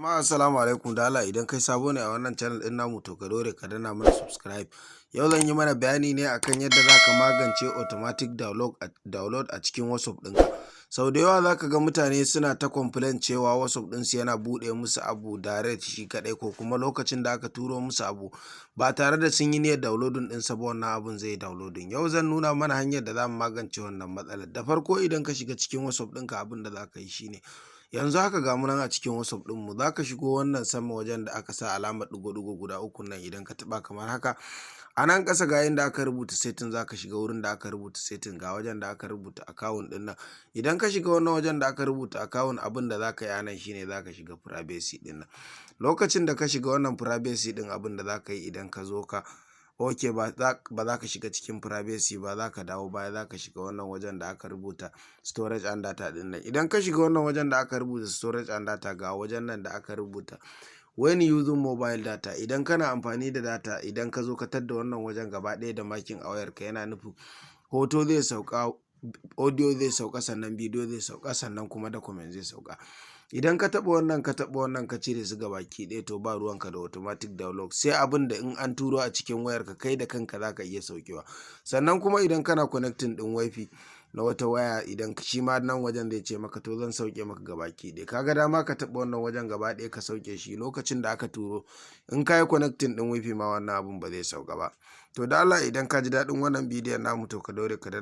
Jama'a, assalamu alaikum. Da Allah idan kai sabo ne a wannan channel ɗin namu, to ka daure ka danna mana subscribe. Yau zan yi mana bayani ne akan yadda za ka magance automatic download a cikin WhatsApp ɗinka. Sau da yawa za ka ga mutane suna ta complain cewa WhatsApp ɗinsu yana buɗe musu abu direct shi kaɗai, ko kuma lokacin da aka turo musu abu ba tare da sun yi niyyar downloading ɗinsa ba, wannan abun zai yi downloading. Yau zan nuna mana hanyar da za mu magance wannan matsalar. Da farko, idan ka shiga cikin WhatsApp ɗinka, abin da za ka yi shine, yanzu haka ga mu nan a cikin WhatsApp ɗinmu, za ka shigo wannan sama wajen da aka sa alamar ɗigo-ɗigo guda uku nan. Idan ka taɓa kamar haka, a nan ƙasa ga inda aka rubuta setting. Za ka shiga wurin da aka rubuta setting. Ga wajen da aka rubuta account ɗin nan. Idan ka shiga wannan wajen da aka rubuta account, abin da za ka yi a nan shine za ka shiga privacy ɗin nan. Lokacin da ka shiga wannan privacy ɗin, abin da za ka yi idan ka zo ka, ok, ba za ka shiga cikin privacy ba, za ka dawo baya, za ka shiga wannan wajen da aka rubuta storage and data ɗin nan. Idan ka shiga wannan wajen da aka rubuta storage and data, ga wajen nan da aka rubuta when using mobile data. Idan kana amfani da data, idan ka zo ka tadda wannan wajen gaba ɗaya da marking a wayarka, yana nufin hoto zai sauka, audio zai sauka, sannan bidiyo zai sauka, sannan kuma document zai sauka. Idan ka taɓa wannan, ka taɓa wannan, ka cire su gabaki ɗaya, to ba ruwanka da automatic download, sai abin da in an turo a cikin wayarka kai da kanka za ka iya saukewa. Sannan kuma idan kana connecting ɗin WiFi na wata waya, idan shi ma nan wajen zai ce maka, to zan sauke maka gabaki ɗaya. Kaga dama ka taɓa wannan wajen gaba ɗaya ka sauke shi lokacin da aka turo, in ka yi connecting ɗin WiFi ma, wannan abun ba zai sauka ba. To da Allah idan ka ji daɗin wannan bidiyon namu, to ka daure ka danna